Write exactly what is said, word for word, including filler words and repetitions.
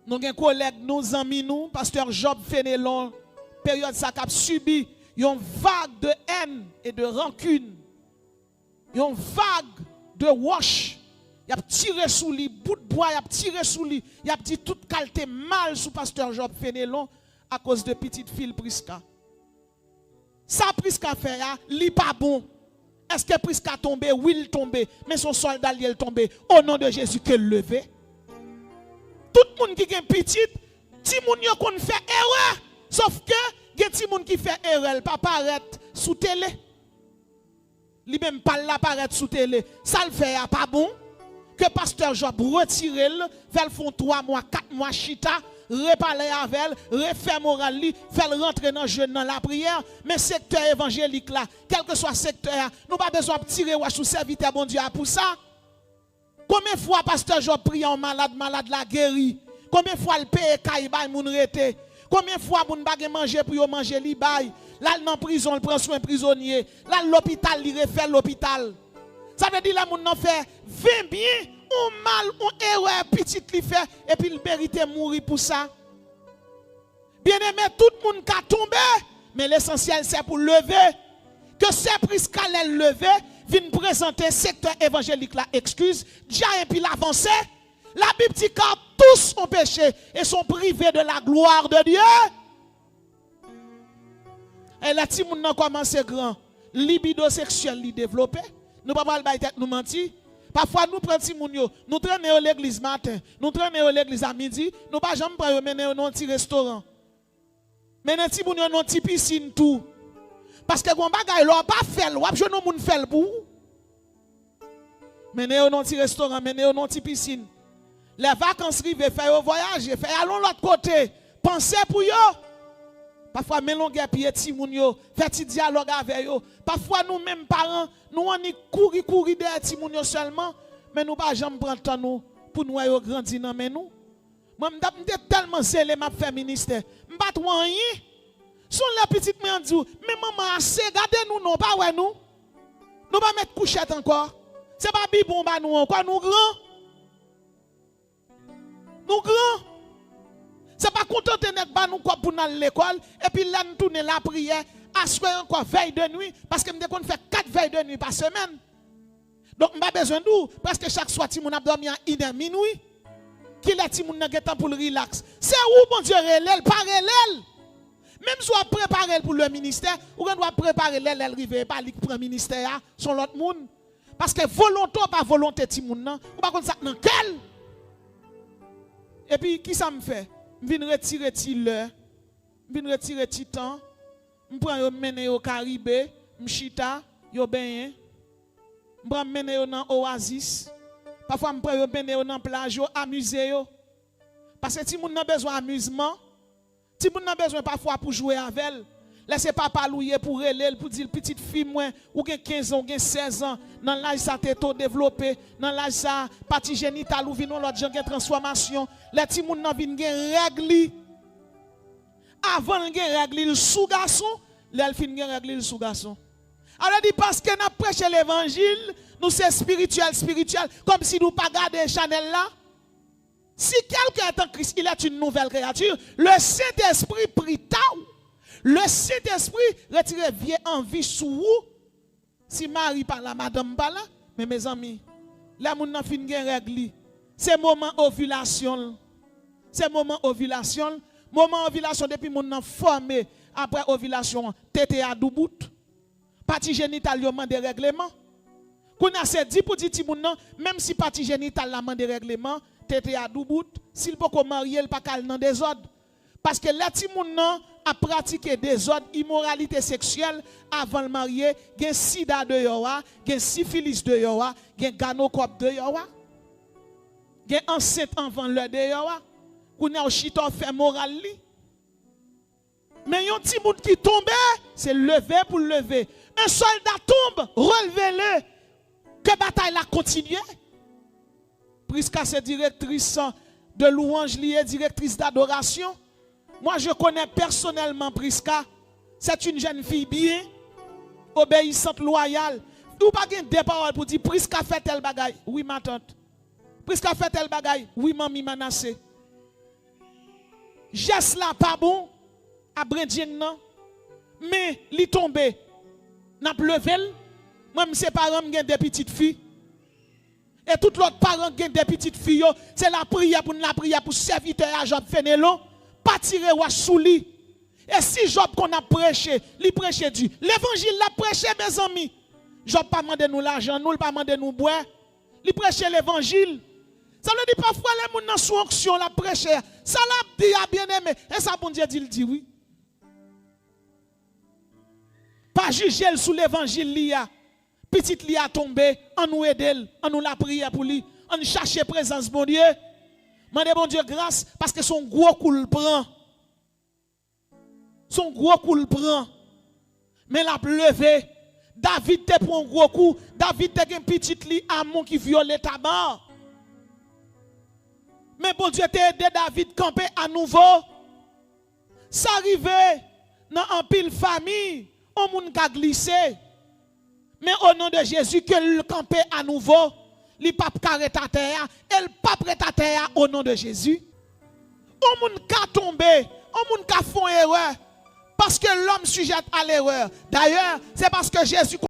Nou gen kolèg nou, zanmi nou, pastè Job Fenelon, peryòd sa k ap sibi yon vag de èn e de rankin, yon vag de wòch. Y ap tire sou li, bout bwa, y ap tire sou li, y ap di tout kalte mal sou pastè Job Fenelon akoz de pitit fi l Priska. Sa Priska fè a, li pa bon. Èske Priska tonbe? Wi, l tonbe. Men se yon sòlda l ye, l tonbe. O non de Jezi, ke l leve. Tout moun ki gen pitit, timoun yo konn fè erè. Sòf ke gen timoun ki fè erè, l pa parèt sou tele. Li menm pa l la parèt sou tele. Sa l fè a pa bon. Ke pastè Job retire l, fè l fè yon twa mwa, kat mwa chita, repale avè l, refè moral li, fè l rantre nan jèn nan lapriyè. Men sektè evanjelik la, kèlkeswa sektè a, nou pa bezwen ap tire wòch sou sèvitè Bondye a pou sa. Konbyen fwa pastè Job priye yon malad, malad la geri? Konbyen fwa l peye kay bay moun rete? Konbyen fwa moun pa gen manje pou yo manje, li bay? L al nan prizon, l pran swen prizonye. L al lopital, li refè lopital. Sa vle di lè moun nan fè ven byen, yon mal, yon erè pitit li fè, epi l merite mouri pou sa. Byeneme, tout moun ka tonbe, men lesansyèl se pou leve. Ke sè Priska lè l leve, vin prezante sektè evanjelik la ekskiz, dja epi l avanse. Labib di car tous ont péché et sont privés de la gloire de Dieu. E lè timoun nan kòmanse gran, libido seksyèl li devlope. Nou pa pral bay tèt nou manti. Pafwa nou pran timoun yo, nou trennen yo legliz maten, nou trennen yo legliz a midi, nou pa janm pran yo mennen yo nan yon ti restoran. Mennen timoun yo nan yon ti pisin tou. Paske gen yon bagay lè w pa fè l, w ap jwenn yon moun fè l pou ou. Mennen yo nan yon ti restoran, mennen yo nan yon ti pisin. Lè vakans rive, fè yo vwayaje, fè y al yon lòt kote. Panse pou yo. Pafwa, men longè pye timoun yo, fè ti dyalòg avè yo. Pafwa, nou menm paran, nou annik kouri, kouri dèyè timoun yo sèlman, men nou pa janm pran tan nou pou n wè yo grandi nan men nou. Mwen, m t ap, m te tèlman zele m ap fè ministè. M pa t wè anyen. Se yon lè pitit mwen an di w, men manman ase, gade nou non, w pa wè nou. Nou pa met kouchèt ankò. Se pa bibwon w ba nou ankò, nou gran. Nou gran. Se pa kontante nèg ba nou kòb pou n al lekòl, epi lè n tounen lapriyè, aswè ankò vèy de nwi, paske m te konn fè kat vèy de nwi pa semèn. Donk, m pa bezwen di w, prèske chak swa timoun ap dòmi a inè minwi. Kilè timoun nan gentan pou l rilaks? Se ou Bondye rele l, pa rele l. Menm si w ap prepare l pou le ministè, ou gen dwa prepare lè, lè l rive, e pa li k pran ministè a, se yon lòt moun. Paske volonte w pa volonte timoun nan, ou pa konn sa k nan kè l. Epi, kisa m fè? M vin retire ti lè, m vin retire ti tan, m pran yo, m mennen yo Karibe, m chita, yo benyen. M pran m mennen yo nan Oasis. Pafwa, m pran yo, mennen yo nan plaj, yo amize yo. Paske timoun nan bezwen amizman. Timoun nan bezwen pafwa pou jwe avè l. Lè se papa l ou ye, pou rele l, pou di l, "Pitit fi mwen, ou gen kenz an, ou gen sèz an, nan laj sa tete w devlope, nan laj sa pati jenital ou vin yon lòt jan, gen transfòmasyon." Lè timoun nan vin gen règ li, avan l gen règ li, l sou gason, lè l fin gen règ li, l sou gason. Alò di, paske n ap preche levanjil, nou se espirityèl, espirityèl, kòmsi nou pa gade chanèl la. Si quelqu'un est en Christ, il est une nouvelle créature. Le Saint-Esprit prit ta. Le Saint-Esprit retire vye anvi sou ou. Si mari pa la, madanm pa la, men mezanmi, lè moun nan fin gen règ li, se moman ovilasyon l. Se moman ovilasyon l. Moman ovilasyon, depi moun nan fòme, apre ovilasyon an, tete a doubout. Pati jenital yo mande règleman. Kounye a, se di pou di timoun nan, menm si pati jenital la mande règleman, tete a doubout, si l poko marye, l pa ka al nan dezòd. Paske lè timoun nan ap pratike dezòd, imoralite seksyèl, avan l marye, gen sida deyò a, gen sifilis deyò a, gen ganokòp deyò a, gen ansent anvan lè deyò a. Kounye a, w chita, w fè moral li. Men yon timoun ki tonbe, se leve pou l leve. Un soldat tombe, relevez-le. Que bataille-là continue. Prisca se direktris de louanj li ye, direktris d'adoration. Moi, je connais personnellement Prisca. C'est une jeune fille bien, obéissante, loyale. Ou pa gen de pawòl pou di, Prisca fè tèl bagay. Wi, matant. Prisca fè tèl bagay. Wi, manmi Manase. Jès la pa bon a Bredjenn nan, men li tonbe. N ap leve l. Mwen, m se paran, m gen de pitit fi. E tout lòt paran k gen de pitit fi yo, se lapriyè pou n lapriyè pou sèvitè a Jòb Fenelon pa tire wòch sou li. E si Jòb konn ap preche, li preche di, levanjil l ap preche, mezanmi. Jòb pa mande nou lajan nou, l pa mande nou bwè. Li preche levanjil. Sa vle di pafwa lè moun nan sou onksyon l ap preche, sa l ap di a, byeneme, e sa Bondye di l di wi. Pa jije l sou levanjil li a. Pitit li a tonbe, an nou ede l, an nou lapriyè pou li, an n chache prezans Bondye. Mande Bondye gras, paske se yon gwo kou l pran. Se yon gwo kou l pran. Men l ap leve. David te pran yon gwo kou. David te gen pitit li Amon ki vyole Tamar. Men Bondye te ede David kanpe anouvo. Sa rive nan anpil fanmi, yon moun ka glise. Men o non de Jezi, ke l kanpe anouvo, li p ap ka ret atè a, e l p ap ret atè a o non de Jezi. Yon moun ka tonbe, yon moun ka fè yon erè, paske lòm sijè a lerè. Dayè, se paske Jezi